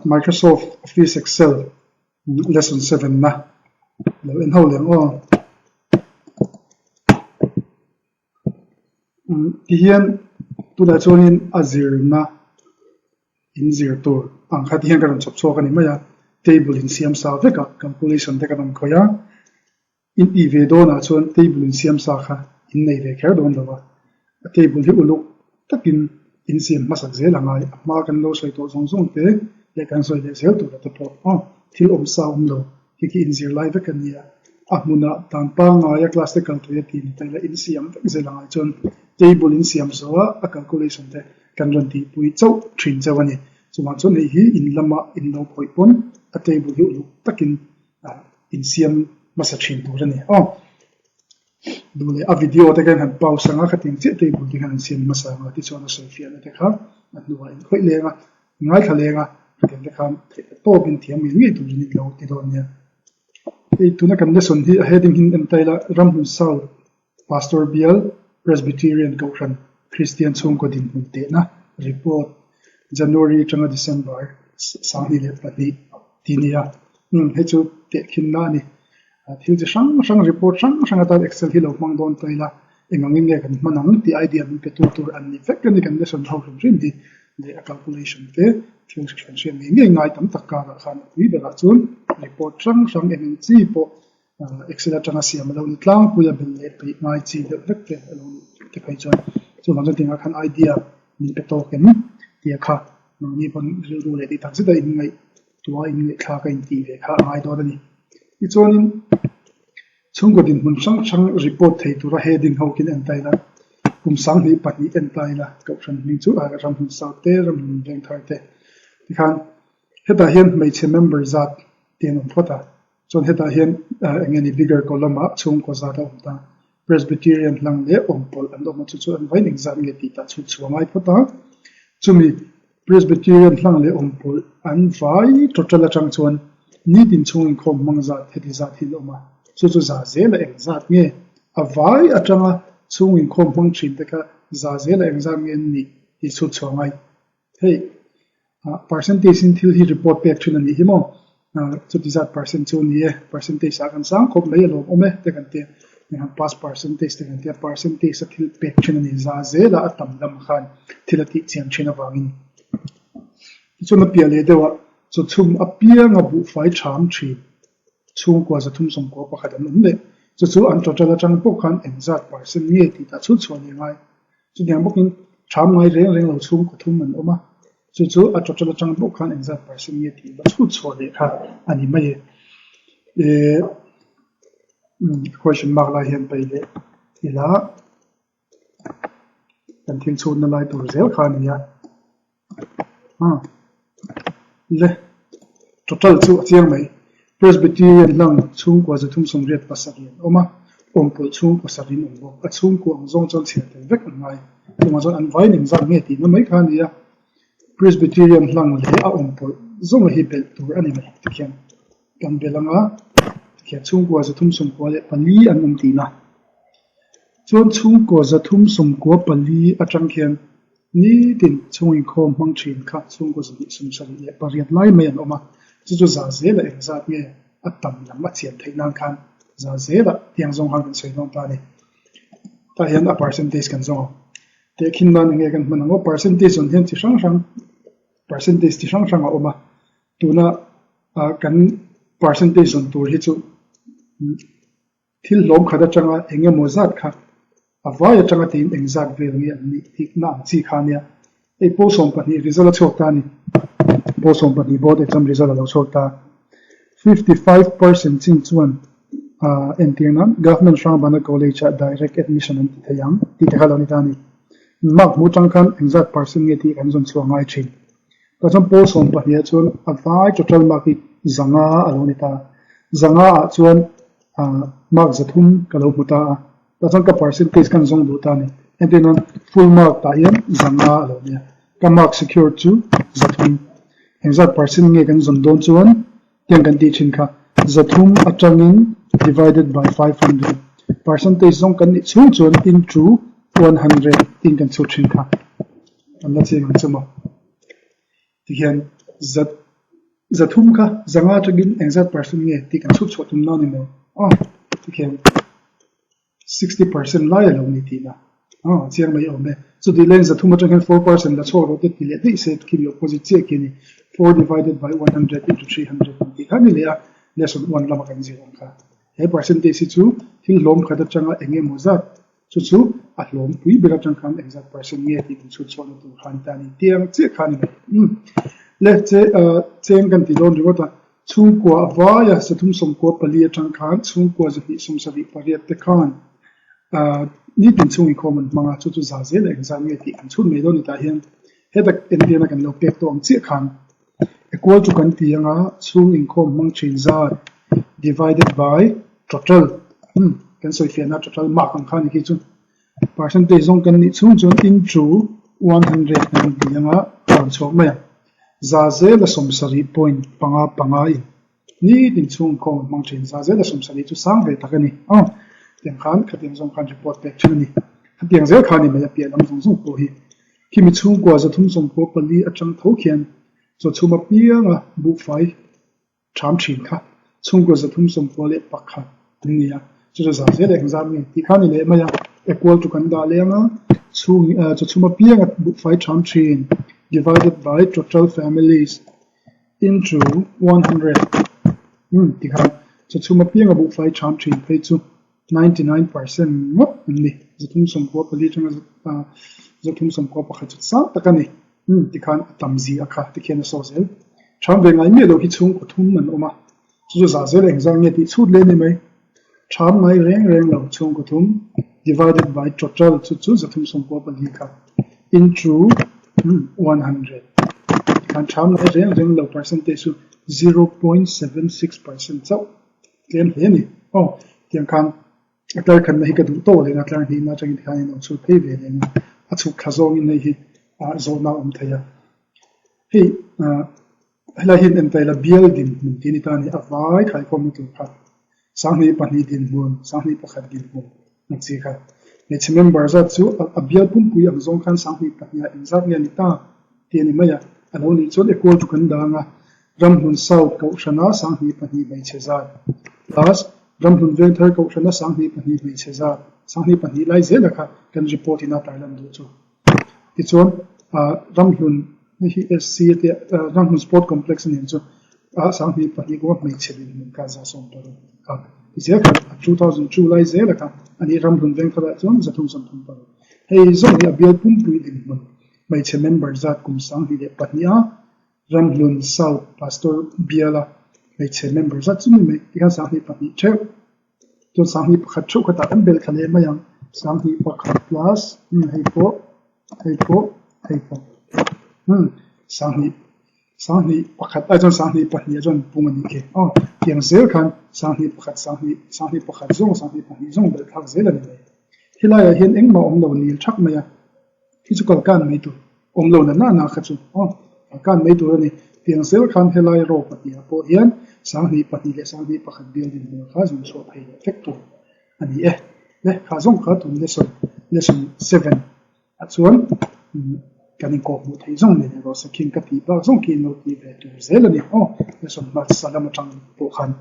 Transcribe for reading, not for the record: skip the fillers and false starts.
Microsoft Office Excel lesson 7 na lo en ho leh ang aw. Tihian tunah chuanin a zirna in zir tur ang kha tihian ka rawn chhawp chhuak a ni mai a, table in siam sa vek a calculation te ka rawn khawih a. In tih ve dawnah chuan table in siam sa kha in nei ve kher dawn lo a, a table hi uluk takin in siam hmasak zel a ngai. A hma kan lo sawi tawh zawng zawng te leh kan sawi leh zel tura te pawh aw thil awm sa awm lo hi khi in zir lai vek a nia. A hmunah dan pangngaia class te kal thei a tih ni ta ila in siam vek zel a ngai chuan table in siam zawh a a calculation te kan rawn tihpui chauh thin chauh a ni. Chuvang chuan hei hi in lama in lo khawih pawn a table hi uluk takin insiam hmasa thin tur a ni aw. Duh leh a video te khan han pause anga khatiang chiah table te khan an siam hmasa anga tichuan a sawi fiahna te kha a hnuah in khawih leng a, ngaithla leng a, khatiang te khan theih ta tawp in thiam ngei ngei turin in lo ti dawn nia. Hei tuna kan lesson hi a heading hi en ta ila Ramhmun South Pastor Bial, Presbyterian Kohhran Kristian chhungkaw dinhmun tehna report January atanga December 2002 tih a ni a. Umm hei chu tehkhinna a ni. Thil chi hrang hrang report hrang hrang atan Excel hi lo hmang dawn ta ila eng angin nge kan hman ang tih idea min pe tu tur an ni vek a ni kan lesson ho hrim hrim hi leh a calculation te thil hri hran hriat ngei ngei ngai tam tak karah khan a pui berah chuan report hrang hrang eng eng chi pawh Excel atanga siam a lo ni tlangpui a belh leh peih ngai chi deuh vek te a lo nih te phei chuan chuvang chuan tingah khan idea min pe tawk em tih kha mahni pawn rilru leh tih tak zet a inngaihtuah a inngaihthlak a intih ve kha a ngai dawn a ni. Tichuanin chhungkaw dinhmun hrang hrang report thei tura heading ho khi en ta ila kum 22 en ta ila kohhran hming chu ramhmun sap te ramhmun vengthar te tikhan hetah hian hmeichhe member zat te an awm phawt a. Chuan hetah hian eng nge ni bigger column ah chhungkaw zat a awm ta. Presbyterian hlang leh awmpawlh an awm a chu chu an vain engzat nge tih tah chhut chhuah ngai phawt a. Chumi Presbyterian hlang leh awmpawlh an vai total atang chuan nitin chhung inkhawm hmang zat heti zat hi an awm a. Chu chu za zela engzat nge a vai atanga chhung inkhawm hmang thin te kha za zela engzat nge an nih tih chhut chhuah ngai. Hei percentage in thil hi report pek thin a nih hi maw? Chuti zat percent chu a ni e, percentage ah kan sang khawp mai a lawm awm e te kan ti a, engah pass percentage te kan ti a, percentage a thil pek thin a ni za zel a, a tam lam khan thil a tih chian thin avangin. Tichuan a piah leh deuh ah chawchhum apianga buhfai tham thin chhungkua 391 an awm leh chu chu an total atang pawh khan engzat percent nge tih tah chhut chhuah leh ngai. Chutiang bawkin ṭham ngai reng reng lo chhungkaw thum an awm a, chu chu a total atang bawk khan engzat percent nge tih va chhut chhuah leh kha a ni mai e. Ehh question mark lai hian paih leh ila kan thil chhutna lai tur zel kha a ni a. Le total chu a chiang mai. Presbyterian hlang chhungkua 387 an awm a, awmpawlh chhungkua sarih an awm bawk. A chhungkua ang zawng chuan chhiar tel vek an ngai. Chungah chuan an vain engzat nge tihna mai kha a ni a. Presbyterian hlang leh a awmpawlh zawnga hi belh tur a ni mai tikhian kan belh ang a, tikhian chhungkua 394 an awm tihna. Chuan chhungkua 394 atang khian Nitin chhung inkhawm hmang thin kha chhungkaw 278 lai mai an awm a, chu chu za zela engzat nge a tam lam a chian theih nan khan za zela tiang zawng khan kan sawi dawn ta a ni. Tah hian a percentage kan zawng ang. Tehkhin nan enge kan hman ang aw, percentage zawn hian chi hrang hrang percentage chi hrang hrang a awm a, tuna kan percentage zawn tur hi chu Thil hlawm khat atanga eng emaw zat kha a vai atanga tiin eng zat vel nge an nih tih na ang chi kha ania. Hei pawl 12 result a chhuak ta a ni. Pawl 12 board exam result a lo chhuak ta. 55 percent chin chuan entir nan Government Hrangbana College ah direct admission an ti thei ang tih te kha lo ni ta a ni. Mark hmuh atang khan eng zat percent nge tih kan zawn chhuah ngai thin. Tah chuan pawl 12 ah chuan a vai total mark hi 500 a lo ni ta. 500 ah chuan Mark 300 ka lo hmu ta a, tah chuan ka percentage kan zawng duh ta a ni. Entir nan full mark tah hian 500 a lo nia, ka mark secure chu 300. Engzat percent nge kan zawn dawn chuan tiang kan tih thin kha 300 atangin divided by 500 percentage zawng kan nih chhung chuan into 100 tiin kan chhut thin kha. Kan la chiang ang chu maw? Tihian. Za 300 kha 500 atangin engzat percent nge tih kan chhut chhuah tum na ni maw? Aw tikhian 60 percent lai a lo ni tihna aw chiang mai awm e. Chutih leng 300 atang hian 4 percent la chhuak rawh te ti leh daih se khi mi opposite chiah khi a ni. 4 divided by 100 into 300 kan tih kha a ni leh a, lesson 1 lama kan zir ang kha. He percentage hi chu thil hlawm khat atanga eng emaw zat Chu chu a hlawm pui ber atang khan engzat percent nge tih kan chhut chhuahna tur kha a ni ta a ni. Tiang chiah kha a ni mai. Umm. Le che cheng kan ti dawn ringawt a, chhungkua a vai a, 394 atang khan chhungkua 278 te khan nitin chhung inkhawm an hmang a, chu chu za zel a engzat nge tih kan chhut mai dawn ni tah hian heta entirna kan lo pek tawh ang chiah khan Equal to kan ti anga chhung inkhawm hmang thin zat divided by total umm kan sawi fiahna total mark ang kha ni khi chu percentage zawng kan nih chhung chuan into 100 kan ti anga a rawn chhuak mai ang. Za zela 70 point 5 5 in nitin chhung inkhawm an hmang thin za zela 70 chu sang ve tak a ni aw tiang khan khatiang zawng khan report pek thin a ni. Khatiang zel kha a ni mai a piah lam zawng zawng pawh hi. Khimi chhungkua 394 atang tho khian chawchhum apianga buhfai ṭham ṭhin kha chhungkua 391 an ni a, chu chu za zel eng zat nge tih kha a ni leh mai a, equal to kan dah leh anga chhung chawchhum apianga buhfai ṭham ṭhin divided by total families into 100 tih khan chawchhum apianga buhfai ṭham ṭhin phei chu 99 percent ngawt an ni. 394 atanga 391 chu sang tak a ni. Umm tikhan a tam zi a kha tikhian a saw zel. Ṭham ve ngai miah lo hi chhungkaw thum an awm a, chu chu zah zel engzah nge tih chhut leh a ni mai. Ṭham ngai reng reng lo chhungkaw thum divided by total chu chu 394 kha into 100 tikhan ṭham ngai reng reng lo percentage chu 0.76 percent chauh. Tlem hle a ni. Aw, tiang khan a tlar khatna hi ka duh tawh leh a tlar hnihna atangin tikhan in lo chhut phei ve leh ang a, a chhuk thla zawngin hei hi zawhna a awm thei a. Hei helai hian en ta ila bial dinhmun tih a ni ta a ni, a vai khaikhawmna tur kha 22 dinhmun, 21 dinhmun. Ang chi kha. Hmeichhe member zat chu a bial pumpui ang zawng khan 22 ah engzat nge a ni ta tih a ni mai a. A lo nih chuan equal to kan dang a, Ramhlun South Kohhrana 22 hmeichhe zat plus Ramhlun Vengthar Kohhrana 22 hmeichhe zat, 22 lai zela kha kan report in a tarlan duh chu. Tichuan Ramhlun hei hi SC a tia Ramhlun Sport Complex a nen chu 22 kuma hmeichhe dinhmun kha 160 kha ti zel khan a 2002 lai zela kha a nih Ramhlun Vengtharah chuan 336. Hei zawng hi a bial pumpui dinhmun hmeichhe member zat kum 2002 a Ramhlun South Pastor biala hmeichhe member zat chu ni mai tikhan 22 theuh. Chuan 21 theuh khatah kan bel thla leh mai ang. 21 plus hei pawh hei pawh hei pawh 21 ai chuan 22 ah chuan pung a nih khi. Aw tiang zel khan 21 21 zawng 22 zawng belh thlak zel a ni mai. Helaiah hian engmah awm lo nil thak mai a. Khi chu kalkan mai tur awm lo na na kha chu aw kalkan mai tur a ni. Tiang zel khan helai row pahnihah pawh hian 22 leh 21 building hmel kha zun chhuah phei leh vek tur a ni e. Le kha zawng kha tun lesson lesson 7 ah chuan kan inkawh hmuh theih zawng nen erawh sakhin ka tih bak zawng khi in lo tih ve tur zel a ni aw lesson hmasa lam atang pawh khan.